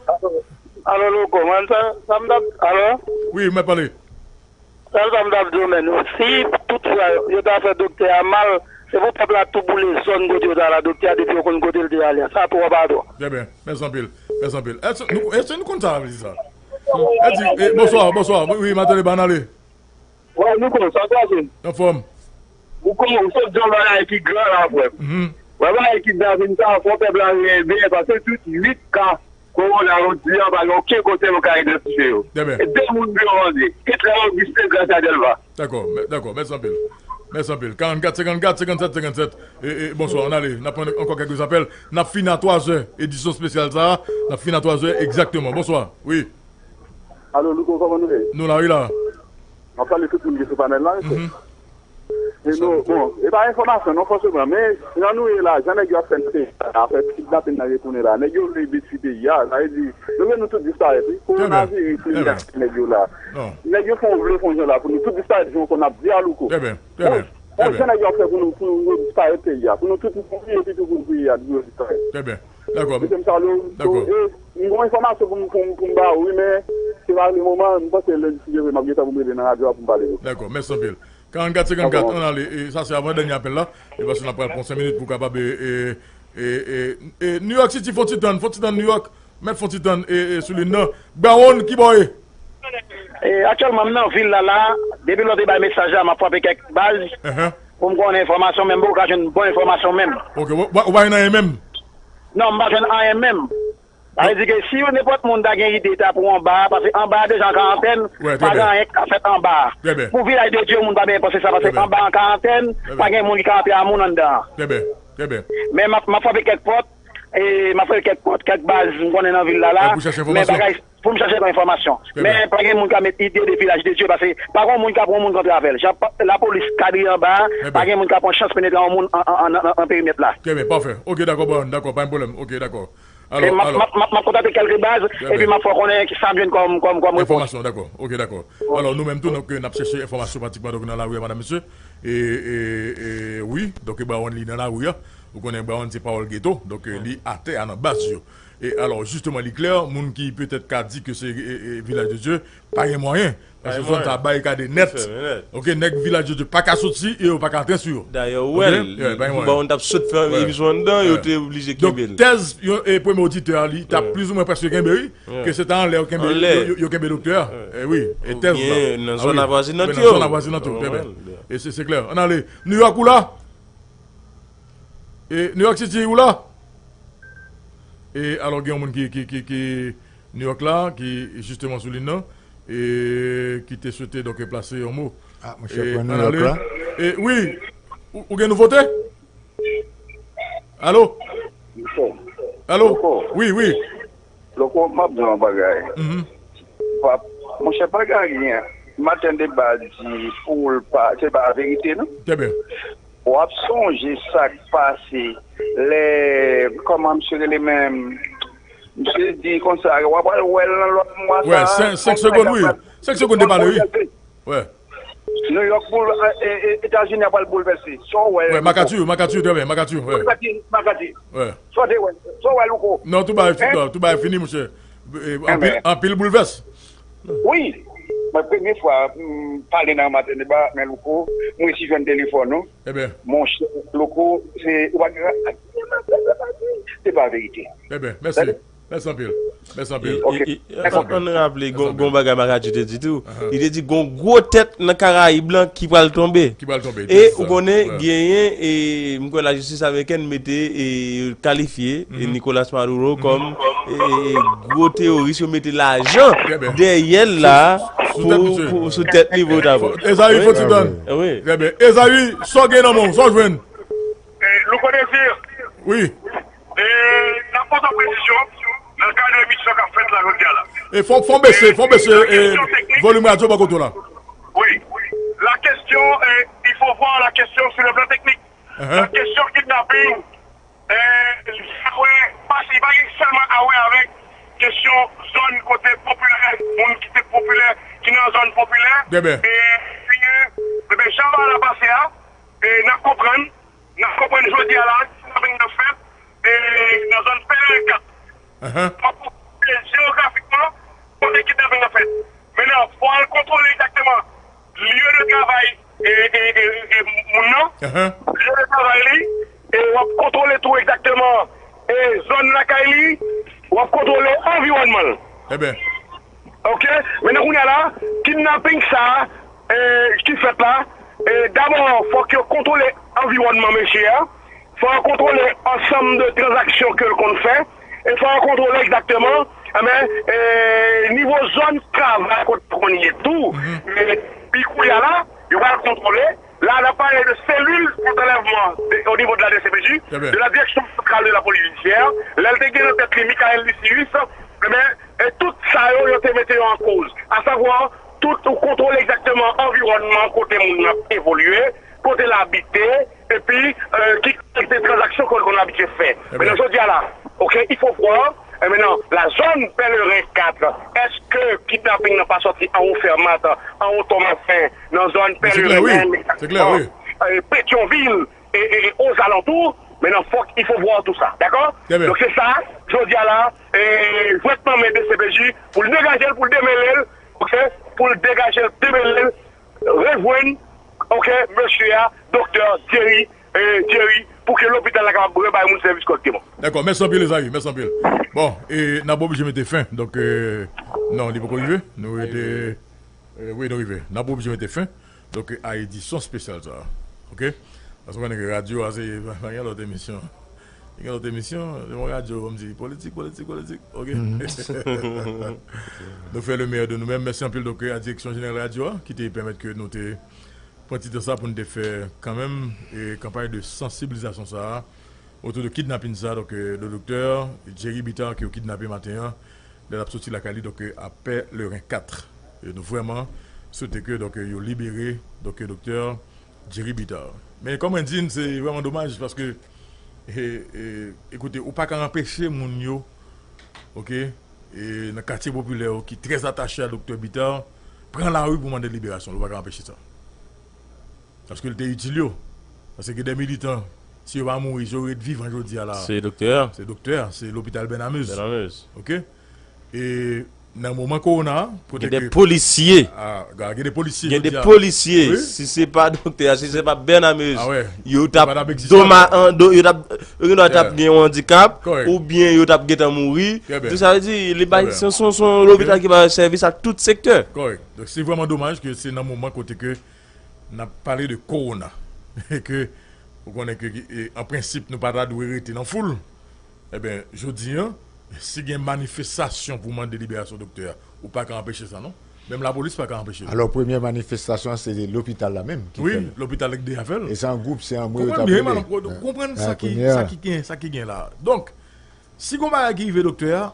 Alo, Louko, mwen, sa, sa m t ap, alo? Wi, mèt pale. Sèl sa m t ap di w, menn, si tout fwa yo ta fè doktè a mal, se pou pèp la tou boule zòn kote yo ta la, doktè a depi yo konn kote l te ale a. Sa twòp atò. Trè byen. Mèsi anpil. Mèsi anpil. Èske nou, èske nou konn sa vle di sa? E di, e, bonswa, bonswa. Wi, wi, Maten Deba, ann ale. Wè, Louko, sa w pase? Anfòm. Ou konn, ou sot di yon bagay ki gran la, frè m. Wè, bagay ki grav, sa fò pèp la reyèl byen, paske tout uit ka kowona yo di a, pa gen okenn kote yo ka idantifye yo. E de moun ke yo mande. Hitler Augustin, Gracia Delva. Dakò, mè- dakò, mèsi anpil. Mèsi anpil. Karannkat senkannkat senkannsèt senkannsèt. E, e, bonswa, ann ale. N ap pran ankò kèk apèl. N ap fini a twa zè, edisyon espesyal sa a. N ap fini a twa zè egzakteman. Bonswa. Wi. Alo, Louko, kòman nou ye? Nou la, wi la. M ap salye tout moun ki sou panèl la, wi, frè. E nou, bon, e pa enfòmasyon, non, fòseman, men jan nou ye la, jan nèg yo ap fè n peye la, fè kidnapin nan retounen la, nèg yo vle detwi peyi a, sa vle di, yo vle nou tout disparèt, wi. Kowonaviris, li menase nèg yo la. Nèg yo fè yon vle fè yon jan la pou nou tout disparèt, jan w konn ap di a, Louko. Bon, jan nèg yo ap fè pou nou, pou nou disparèt peyi a, pou nou tout mouri, epi tou pou peyi a, pou yo disparèt. Trè byen. Dakò. Mesye, m salye w. Dakò. So, e, m gon enfòmasyon pou m, pou m, pou m ba ou, wi, men se pa le moman, m panse lendi, si Dye vle, m ap gentan pou m rele nan radyo a pou m pale de sa. Dakò, mèsi anpil. Karannkat senkannkat, ann ale, e, sa se avan dènye apèl la, e paske n ap pral pran senk minit pou kapab, e, e, e, e, e, New York City, fon ti tann, fon ti tann New York, mèt fon ti tann, e, e, sou liy nan. Bawon, ki bò w ye? E, aktyèlman, m nan vil la, la, depi lè w te bay mesaj la, m ap frape kèk baz, pou m konnen enfòmasyon, men m poko ka jwenn bon enfòmasyon menm. Ok, ou, ou, ou pa jwenn anyen menm? Non, m pa jwenn anyen menm. Sa vle di ke si nenpòt moun ta gen ide ta pou anba a, paske anba a deja an karantèn, pa gen anyen k ka fèt anba a. Pou vilaj de Dye, moun pa bezwen panse sa, paske anba a an karantèn, pa gen moun ki ka antre a moun anndan an. Trè byen, trè byen. Men m ap, m ap frape kèk pòt, e m ap frape kèk pòt, kèk baz m konnen nan vil la la, men bagay, pou m chache enfòmasyon. Men pa gen moun ka met ide de vilaj de Dye, paske pa gen moun ka pran moun kontre avè l. Jan pa- lapolis kadre anba a, pa gen moun ka pran chans penetre yon moun an, an, an, an, an perimèt la. Trè byen, pafè. Ok, dakò, bon, dakò, pa gen pwoblèm. Ok, dakò. Alò, m ap, alò. M ap, m ap, m ap kontakte kèlke baz, epi m ap fè w konnen sa m jwenn kòm, kòm, kòm repons. Enfòmasyon, dakò. Ok, dakò. Alò, nou menm tou, donk, n ap chèche enfòmasyon pratikman, donk, nan lari a, madam, mesye. E, e, e, wi, donk, Bawon, li nan lari a. Ou konnen Bawon se pawòl geto, donk, e, li atè a nan baz yo. E alò, jisteman, li klè, moun ki petèt ka di ke se e, e, Vilaj de Dye, pa gen mwayen. Paske zòn sa a barikade nèt. Fèmen nèt. Ok, nèg Vilaj de Dye pa ka soti e yo pa ka antre sou yo. Dayè, ou wè l, bon, moun t ap sot fè emisyon anndan, yo te oblije kenbe l. Donk, tèz yo, e, premye oditè a, li t ap plizoumwen prèske kenbe, wi, ke se ta anlè yo kenbe, yo, yo kenbe doktè a. E wi, e tèz la. Oubyen nan zòn avwazinant yo. Nan zòn avwazinant yo, trè byen. E se, se klè. Ann ale. New York, ou la? E New York City, ou la? E alò, gen yon moun ki, ki, ki, ki New York la, ki jisteman sou liy nan, e ki te swete, donk, plase yon mo. Ah, monchè, pran New York la. E wi, ou, ou gen nouvote? Alo? Alo? Wi, wi. Loko, m ap di w yon bagay. Pap, monchè, pa gen anyen. Maten deba di pou l pa, se pa verite, non. Trè byen. W ap sonje sa k pase lè, kòman misye rele menm? Misye di konsa, w ap al wè l nan lòt mwa sa. Wè, senk, senk segonn, wi. Senk segonn de pale, wi. Wè. New York boul, e, e, Etazini ap al boulvèse. Sa w wè, Louko? Wè, Makati, Makati, trè byen, Makati, wè. Makati, Makati. Wè. Sa w te wè, sa w wè, Louko? Non, tout bagay, non, tout bagay fini, monchè. E, anpil, anpil boulvès. Wi. Mwen premye fwa m pale nan maten deba, men Louko, m resi jwenn telefòn ou. Ebyen. Monchè, Louko, se, ou pa gen, se pa verite. Ebyen, mèsi. Mèsi anpil. Mèsi anpil. E, e, e, ann, ann raple, gon, gon bagay Makati te di tou. Li te di gon gwo tèt nan Karayib lan ki pral tonbe. Ki pral tonbe, li te di sa. E ou konnen, genyen, e, m kwè lajistis amerikèn mete, e, kalifye, e, Nicolas Maduro kòm, e, e, gwo teworis, yo mete lajan dèyè l la pou, pou, sou tèt li pou ta bon. Ezayi, fò ti tann. Wi. Trè byen. Ezayi, sa w gen nan men w, sa w jwenn? E, Louko Désir. Wi. E, n ap poze w presizyon nan kad emisyon k ap fèt la jodi a la. E fò, fò bese, fò bese, e, volim radyo bò kote w la. Wi. La question, e, il faut voir la question sur le plan technique. La question kidnapping, e, li pa wè, pa, li pa gen sèlman a wè avèk kesyon zòn kote popilè, moun ki te popilè, ki nan zòn popilè. Trè byen. E, ebyen, jan bagay la pase a, e, n ap konprann, n ap konprann jodi a la, kidnaping nan fèt, e, nan zòn Pèleren kat. Fò w konnen jeografikman kote kidnaping nan fèt. Mentnan, fò w al kontwole egzakteman lye de travay, e, e, e, e, moun nan, lye de travay li, e w ap kontwole tou egzakteman, e, zòn lakay li, w ap kontwole anviwònman l. Ebyen. Ok? Mentnan, kounye a la, kidnaping sa a, e, ki fèt la, e, dabò, fòk yo kontwole anviwònman mesye a, fò yo kontwole ansanm de tranzaksyon ke l konn fè, e fò yo kontwole egzakteman, enben, e, nivo zòn travay kote l konn ye tou. Epi kounye a la, yo pral kontwole. La, n ap pale de cellule contre enlèvement de, au niveau de la D C P J, de la Direction Centrale de la Police Judiciaire. Lè l te gen nan tèt li Michael Lysius, enben, e tout sa yo, yo te mete yo an koz. Asavwa, tout ou kontwole egzakteman anviwònman kote moun nan ap evolye, kote l abite, epi, e, ki kalite tranzaksyon ke l konn abitye fè. Mentnan, jodi a la, ok, il faut voir, e, mentnan, la zone Pèleren kat, èske kidnaping nan pa sòti anwo Fèmat, anwo Tomasen, nan zòn Pèleren menm, e, Petyonvil, e, e, e, ozalantou, mentnan, fòk il faut voir tout ça, dakò? Donk, se sa, jodi a la, e, jwèt nan men D C P J, pou l degaje l, pou l demele l, ok, pou l degaje l, demele l, rejwenn, ok, mesye a, doktè Jerry, e, Jerry, pou ke lopital la kapab rebay moun sèvis kòrèkteman. Dakò, mèsi anpil, Ezayi, mèsi anpil. Bon, e n ap oblije mete fen, donk, e, non, li poko rive, nou rete, e, wi, nou rive. N ap oblije mete fen, donk, a edisyon espesyal sa a, ok? Paske w konnen ke radyo a, se, pa gen lòt emisyon. Gen lòt emisyon, se yon radyo, kòmsi, politik, politik, politik. Ok. Nou fè le meilleur de nous-mêmes. Mèsi anpil, donk, a direksyon jeneral radyo a, ki te pèmèt ke nou te pran ti tan sa pou nou te fè kanmenm, e, kanpay de sansibilizasyon sa a, otou de kidnaping sa, donk, e, le doktè Jerry Bitar ke yo kidnape maten an, lè l ap soti lakay li, donk, e, a Pèleren kat. E nou vrèman swete ke, donk, e, yo libere, donk, e, doktè Jerry Bitar. Men kòm mwen di n, se vrèman domaj paske, e, e, ekoute, ou pa ka anpeche moun yo, ok, e, nan katye popilè yo ki trè atache a doktè Bitar, pran lari pou mande liberasyon l, ou pa ka anpeche sa. Paske l te itil yo. Paske gen de militan Si yo pa mouri, si yo ret vivan jodi a la, se doktè a. Se doktè a, se lopital Bènamez. Bènamez. Oke? E nan moman kowona, kote gen de polisye. Ah, gen de polisye. Gen de polisye. Si se pa doktè a, si se pa Bènamez, yo t ap doma an do, yo t ap, yo gen dwa t ap gen yon andikap, oubyen yo t ap gentan mouri. Trè byen. Sa vle di, li bay, se yon, se yon lopital ki bay sèvis a tout sektè. Kòrèk. Donk, se vrèman domaj ke se nan moman kote ke n ap pale de kowona. E ke, ou konnen ke, e, an prensip, nou pa ta dwe rete nan foul. Ebyen, jodi a, si gen manifestasyon pou mande liberasyon doktè a, ou pa ka anpeche sa, non. Menm lapolis pa ka anpeche l. Alò, premyè manifestasyon an, se lopital la menm ki fè l. Wi, lopital la ki deja fè l. E se an gwoup, se an mwe yo t ap rele. Konprann byen, konprann sa ki, sa ki gen, sa ki gen la. Donk, si gon bagay ki rive doktè a,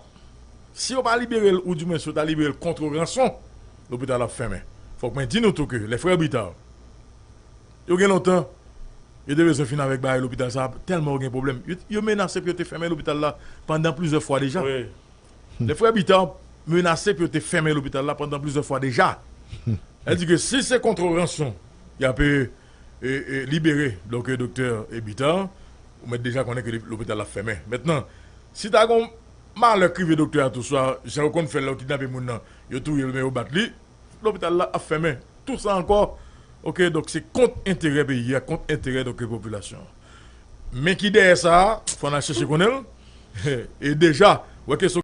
si yo pa libere l, oudimwen si yo ta libere l kont ranson, lopital la ap fèmen. Fòk mwen di nou tou ke lè frè Bitar, yo gen lontan, yo te bezwen fin avèk bagay lopital sa a, tèlman yo gen pwoblèm. Yo, yo menase pou yo te fèmen lopital la pandan plizyè fwa deja. Wi. Lè frè Bitar menase pou yo te fèmen lopital la pandan plizyè fwa deja. Sa vle di ke si se kont ranson, y ap, e, e, e, libere, donk, e, doktè, e, Bitar, ou mèt deja konnen ke lopital la fèmen. Mentnan, si ta gon malè k rive doktè a tou, swa jan yo konn fè lè yo kidnape moun nan, yo touye l, men yo bat li, lopital la ap fèmen. Tou sa ankò, oke, donk se kont enterè peyi a, kont enterè, donk, popilasyon an. Men ki dèyè sa a, fò n al chèche konnen l. E deja, wè kesyon